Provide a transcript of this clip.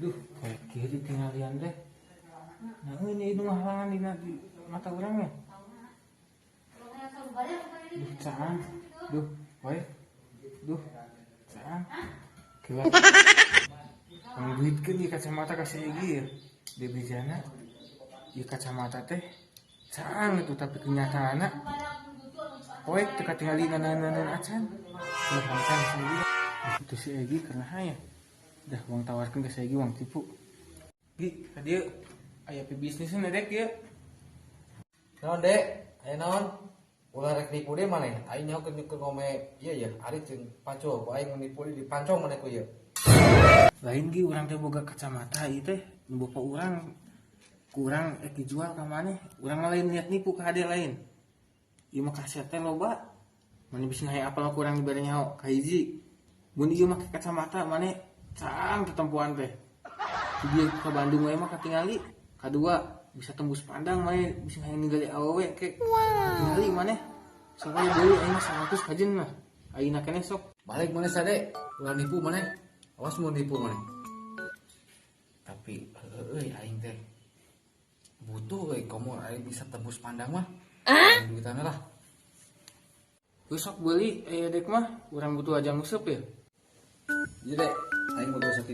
Duh, kayak kieu ditinggalian teh. Nah, ini nu ngahalangan dina di mata urang ya. Duh, caang. Duh, wae. Duh, caang. Kira Ang duitkeun ieu kacamata ka si Egi ya. Dibejana ieu kacamata teh caang itu, tapi kenyataanna poek, teu katingali nanaon acan. Duh, makan si Egi. Itu si Egi karena ya. Dah urang tawarkeun ke si Egi, urang tipu. Gi, ka dieu aya bisnisna dek ya. Naon, Dek? Aya naon? Ulah rek nipu deui maneh. Aing nyaho keur ngome ieu ya, ari jeung pacul. Ku aing nipu dipancong maneh ku ieu. Lain, Gi, urang teh boga kacamata ieu teh nu bapak urang, ku urang ek dijual ka maneh. Urang mah lain niat nipu ka hade, lain. Ieu mah khasiat teh loba. Maneh bisa hayang apal ku urang dibere nyaho. Kahiji, mun ieu make kacamata maneh caang tetempoan teh. Di dieu ka Bandung wae mah katingali. Kadua, bisa tembus pandang, maneh bisa hayang ningali awewe ke katingali maneh. Sok aya deui, aing mah 100 kajen mah. Ayeuna keneh sok. Balik maneh sade. Ulah nipu maneh. Awas mun nipu maneh. Tapi heueuh aing teh butuh euy, komo aing bisa tembus pandang mah. Aing duitanna lah. Geus, sok beuli, aya dek mah urang butuh aja nguseup ya. Ieu, Dek, aing butuh sakitu.